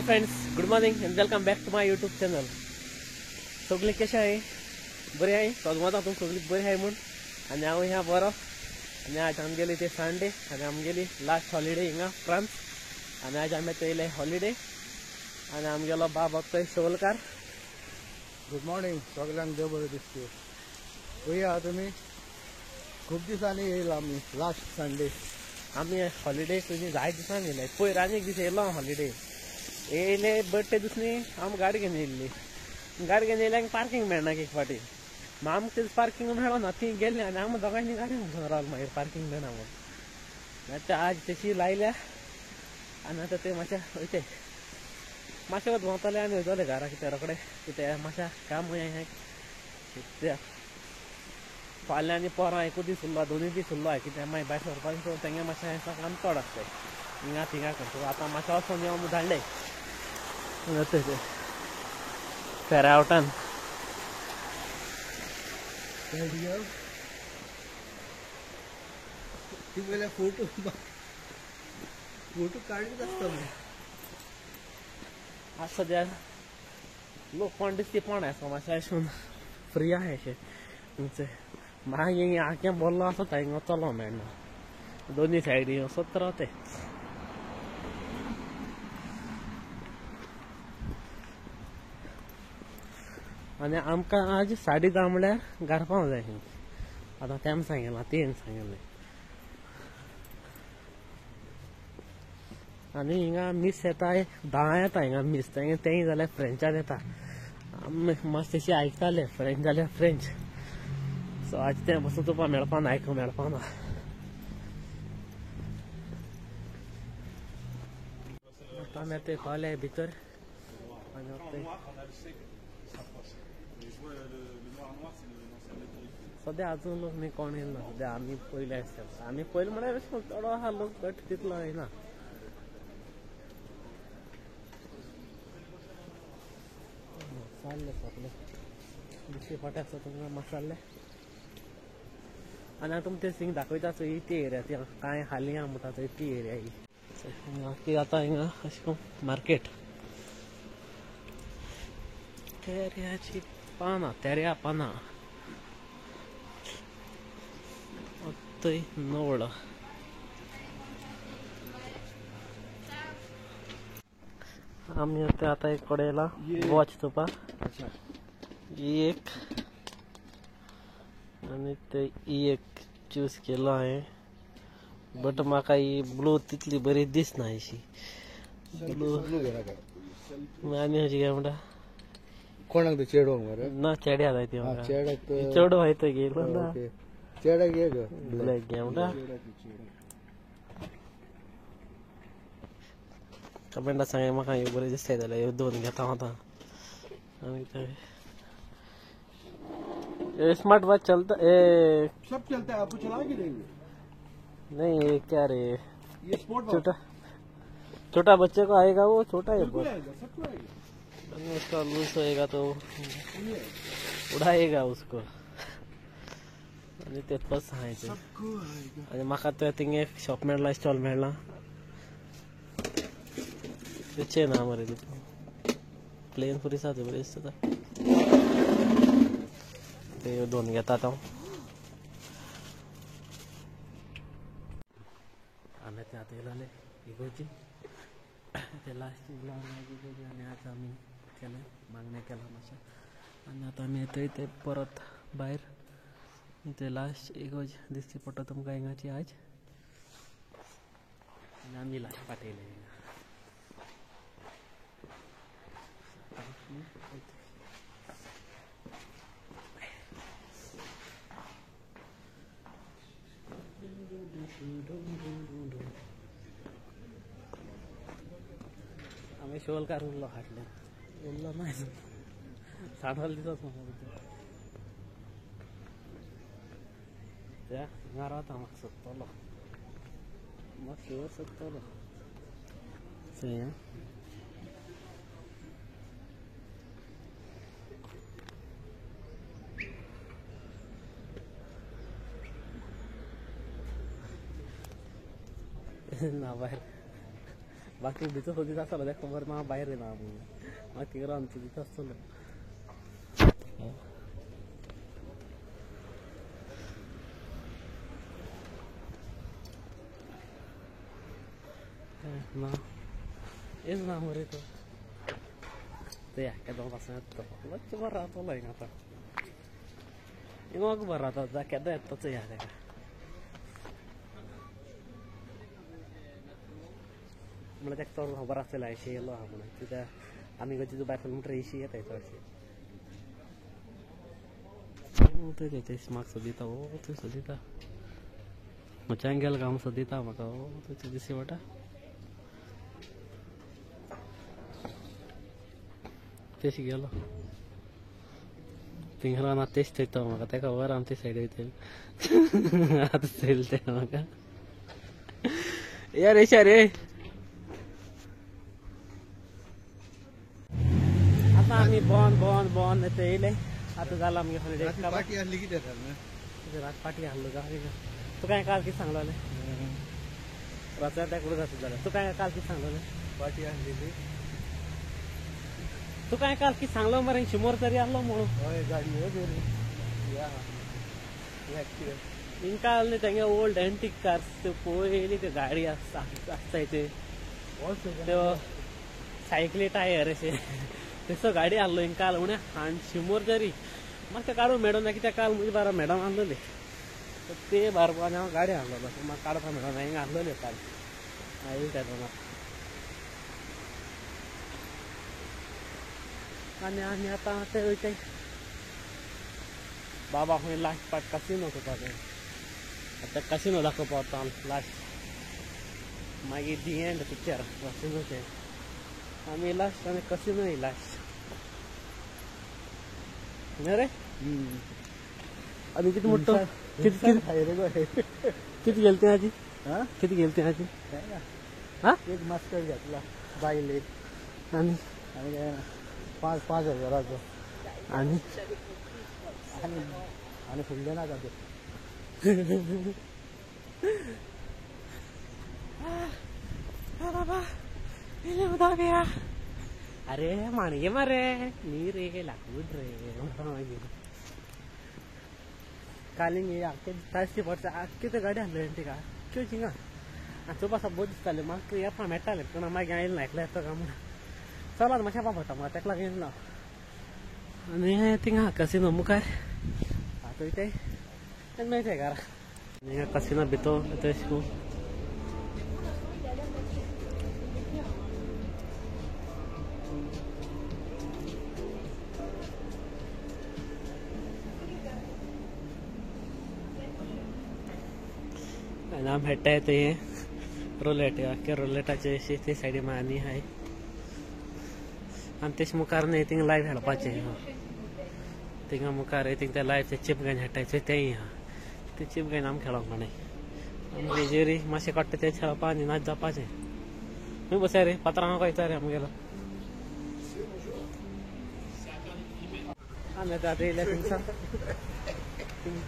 Hello friends, good morning and welcome back to my YouTube channel. सगळी कशें आहे? बरी आहे सगळं तुम सगळी बरी आहे म्हूण आनी हांव ह्या बरो. आनी आज आमगेली ते संडे आनी आमगेली लास्ट हॉलिडे हिंगा फ्रांस. आनी आज आमी येयले हॉलिडे आनी आमगेलो बाब तो शोलकार. गुड मॉर्निंग सगळ्यांक, देव बरें दिसता. खंय आहा तुमी? खूब दिसांनी येयला आमी लास्ट संडे. आमी हॉलिडे तुजी जाय दिसांनी येयले. पयर आनी एक दीस येयलो हॉलिडे येयले बट ते दिसनी आम गाडी घेवन येयल्ली. गाडी घेवन येयल्यार पार्किंग मेळना एक फावटी. मागीर आमकां ते पार्किंग मेळना, ती गेली आनी आमी दोगांयनी गाडी वचून रावलो. मागीर पार्किंग मेळना म्हूण आतां आज तशी लायल्या आनी आतां ते मातशें वयते मातशें भोंवतले आनी वयतले घरा. कितें रोखडे कितें मातशें काम हें कित्याक फाल्यां आनी परां एकूच दीस उरलो, दोनूय दीस उरलो कितें मागीर भायर सरपाक. सो तेंगे मातशें काम चड आसता हिंगा थिंगा करता. आतां मातशें वचोन येवन धाडले फेरावटान. ती पयले फोटो फोटो काडीत आसता. आज सद्या लोक कोण दिसती कोण आसा मातशें अशें फ्री आहा अशें तुमचें. मागीर आख्यां बोल्लो आसता हिंगा चलो मेळना, दोनूय सायडी असोच रावते. आनी आमकां आज 10:30 म्हळ्यार घरा पावूंक जाय. आतां तेम सांगलां, तेन सांगिल्लें. आनी हिंगा मीस येता 10 येता हिंगा मीस. तेंय जाल्यार फ्रेंचान येता. आमी मातशें तशी आयकताले फ्रेंच जाल्यार फ्रेंच. सो आज तें बसून तुका मेळपा ना, आयकूंक मेळपा ना. आतां आमी आतां पावले भितर. आनी सद्या अजून लोक न्ही कोण येयना. सद्या आमी पयले आसता. आमी पयले म्हळ्यार अशें चडो आहा लोक बट तितलो येयना. मसाले सगळे दुसरे फाटी आसा तुमकां मसाले. आनी आतां तुमकां ते सिंग दाखयता चोय ती एरिया, ती कांय हाली आहा म्हणटा चोय ती एरिया ही. ती आतां हिंगा अशें करून मार्केट तेऱ्याची पानां, तेऱ्या पानां थंय नवळ. आमी आतां एक कडेन येयला वॉच चोवपा. ही एक आनी ते ही एक चूज केलो हांवें बट म्हाका ही ब्लू तितली बरी दिसना अशी ब्लू. आनी अशी काय म्हणटा कोणाक ते चेडो मरे ना चेड्या जाय ती चेडो हाय तो गेलो ना चेड्याक घे गो ब्लॅक घे म्हणटा. कमेंटा सांगे म्हाका ह्यो बरें दिसता जाल्यार ह्यो दोन घेता हांव आतां. आनी स्मार्ट वॉच चलता ए सब चलता है, आपको चला के देंगे. नहीं ये क्या रे, ये स्पोर्ट छोटा छोटा बच्चे को आएगा, वो छोटा है बहुत. सबको आएगा. उसका लूज होएगा तो उड़ाएगा उसको. आनी तेतलोच सांगायचें. आनी म्हाका ते थिंग एक शॉप मेळ्ळा, स्टॉल मेळ्ळा. तेचें ना मरे तितून प्लेन पुरी आसा ती बरी दिसता. ते दोन घेतात हांव. आमी ते आतां येयले इगोर्जी ते लास्ट इगोर्जी. आनी आज आमी केलें मागणें केलां मातशें. आनी आतां आमी येतय ते परत भायर. ते लास्ट इगोर्ज दिसची पडटा तुमकां हिंगाची आज. आनी आमी लास्ट फाटीं येयले हिंगा. आमी शोलकार उरलो फाटल्यान, उरलो ना सांडोल दिसत म्हाका. त्या हिंगा रावता म्हाका सोदतलो, म्हाका शुअर सोदतलो. चोया ना भायर बाकी भितर सोदीत आसतलो तेका खबर ना भायर येना म्हणून मागीर थिंगा रावन सोदीत आसतलो. ना येच ना मरे तो ते केदो पासून येता तो मातशें बरो रावतलो हिंगा आतां हिंगा बरो रावता केदो येता तो चोया तेका. म्हणल्यार तेका चड खबर आसतलें अशें येयलो आहा म्हणून कित्याक आमी गो बाय किलोमिटर एशी येताय चडशे. थंय ते म्हाका सोदिता ओ थंय सोदिता म्हज्यान गेलो काम सोदिता म्हाका ओ थंय दिसता पडटा. तेश गेलो थिंगा रावन आतां तेश थंय म्हाका तेका खबर आम ते सायडी वयतले आतां चोयलें तें म्हाका या रे रे. आतां आमी भोंवन भोंवन भोंवन येता येयले आतां जालां आमगे हॉलिडे. पार्टी आहली कितें जालें रात पार्टी आहलो तुका हांवें काल कितें सांगलोलें रात तेका उदक आसत जाल्यार तुका हांवें काल कितें सांगलोलें पार्टी आहलेली तुका हांवें काल कितें सांगलो मरे शिमोर तरी आहलो म्हणून. हय गाडयो हिंगा न्ही तेंगे ओल्ड एंटीक कार्स त्यो पयलीं त्यो गाडी आसताय त्यो त्यो सायकली टायर अशे तसो गाडी आहलो हिंगा काल उणें आनी शिमोर तरी म्हाका तें काडूंक मेळना कित्याक काल म्हजी बारा मॅडम आहलोली ते बारबा आनी हांव गाडी आहलोलो म्हाका काडपाक मेळना हिंगा आहलोले काल आयले तेन्ना. आनी आमी आतां ते वयताय बाबा खंय लास्ट पार्ट कासिनो करपा जाय आतां कासिनो दाखोवपा वता आमी लास्ट मागीर दी एंड पिक्चर कासिनोचें आमी लास्ट आनी कासिनोय लास्ट न्ही रे. आनी कितें म्हणटा कितें गेले तें आजी कितें गेले तें आजी एक मास्कर घेतला बायलेक आनी आनी काय ना 5-5 हजाराचो आनी आनी आनी फुडले नाका ते. बाबा उदक अरे माणगे मरे न्ही रे लाकूड रे मागीर कालिंग आख्खे ताजशी पडटा आख्खे ते गाडी आहले तिका आख्ख्यो थिंगा चोवपा बोत दिसताले म्हाका येवपा मेळटालें पूण मागीर आयलें ना एकलें येता काय म्हणून चलात मातशें येवपा पडटा म्हाका तेका लागून येयलें ना. आनी थिंगा कसिनो मुखार आतां वयताय आनी मेळटाय घरा. हिंगा कसिनो भितर तशें करून आनी आमी खेळटाय ते रोलेट आख्खे रोलेटाचे ते सायडी आनी आहाय आनी तेश मुखार न्ही थिंगा लायव्ह खेळपाचें आहा थिंगा मुखार थिंगा ते लायव्ह ते चिप घेवन खेळटाय तेंय आहा ते चिप घेवन आमी खेळोंक मेळनाय आमगे जेरी मातशें काडटा तें खेळपा आनी नाच जावपाचें. खंय बसाय रे पात्रांव वयता रे आमगेलो आमी आतां येयल्या थिंगसान.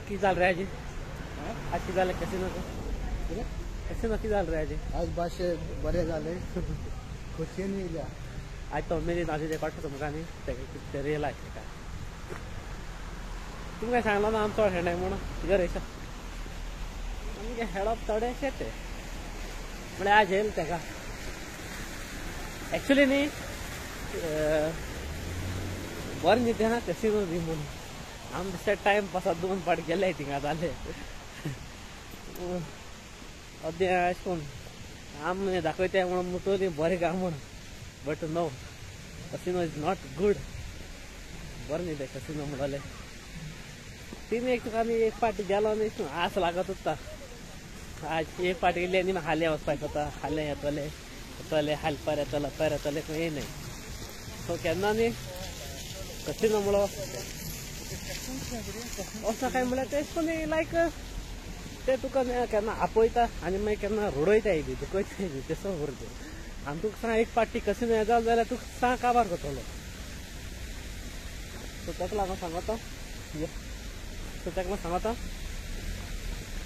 कितें जालें रे आजी आज कितें जालें कसिनो कसिनो कितें जालें रे आजी आज मातशें बरें जालें खोशयेन येयल्या. आज तो उमेदीन आजी ते काडटा तुमकां न्ही तेका रियलायज तेका तुमकां सांगलो ना आम चड खेळनाय म्हणून तुज्या रेशा आमगे खेळप थोडेशें तें म्हळ्यार आज येयलें तेका एक्चुली न्ही बरें न्ही तें ना कसिनो दी म्हणून आम दिसता टायम पासात दोन पाट गेले थिंगा जालें अद्दें अशें करून आम दाखयताय म्हणून मुटोली बरें काय म्हणून but no casino is not good बरें न्ही तें कसिनो म्हणलें तिने एक तुका आनी एक पाटी गेलो न्ही आस लागत उरता. आज एक पाटी गेली आनी हाले वचपाक जाता हाले येतले येतले हाल पार येतलो पार येतले खंय न्ही सो केन्ना न्ही कसिनो म्हणलो वचना काय म्हणल्यार तेश करून लायक ते तुका केन्ना आपयता आनी मागीर केन्ना रडयताय बी दुखयताय बी तसो उरता. आनी तुका सांग एक पाटी कसिनो येता जाल्यार तुका सांग काबार करतलो. सो ताका लागून सांगता सो ताका लागून सांगता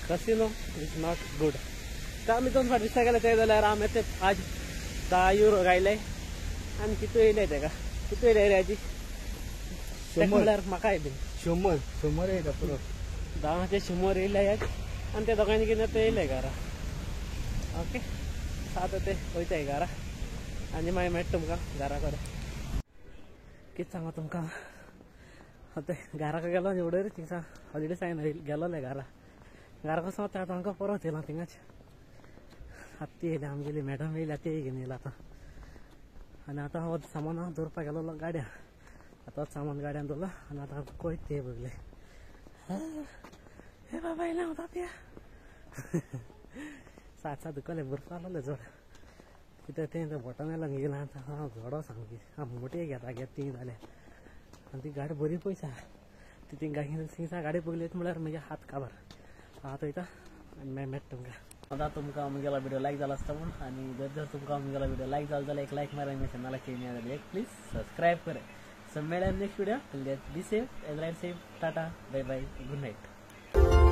कसिनो is not good. तर आमी दोन फावट दिसता गेले ते जाल्यार आमी ते आज 10 युरो गायले आनी कितू येयले तेका कितू येयले रे आजी 100 म्हणल्यार म्हाका येयले 100 100 येयला पुरो 10 ते 100 येयले आनी ते दोगांनी कितें ते येयले घरा. ओके आतां ते वयताय घरा आनी मागीर मेळटा तुमकां घरा कडेन. कितें सांगू तुमकां आतां घराक गेलो आनी उडय थिंगसा हॉलिडे सायन गेलोले घरा घरा कसो आतां तांकां परत येयला थिंगाच. आतां ती येयल्या आमगेली मॅडम येयल्या ती घेवन येयला आतां आनी आतां हो सामान दवरपाक गेलोलो गाड्यां आतां सामान गाड्यान दवरलो आनी आतां कोयत ते बगले हे बाबा येयला हांव तापया सात सात दुखले बर्फ आसलें चड कित्याक तें बोटान येयला गेला आतां झोडो सामकी मोटी घेता घेत ती जाल्यार आनी ती गाडी बरी पयस आहा ती थिंगा थिंगसा गाडी बगली म्हळ्यार म्हजे हात काबार. आतां वयता आनी मागीर मेळटा तुमकां. आतां तुमकां म्हगेलो व्हिडिओ लायक जाला आसता म्हूण आनी जर जर तुमकां म्हगेलो व्हिडिओ लायक जालो जाल्यार एक लायक मारा आनी चॅनलाक चेंज जाल्यार एक प्लीज सबस्क्रायब करात. सो मेळया next video. Be safe and ride safe. Tata, bye bye, good night.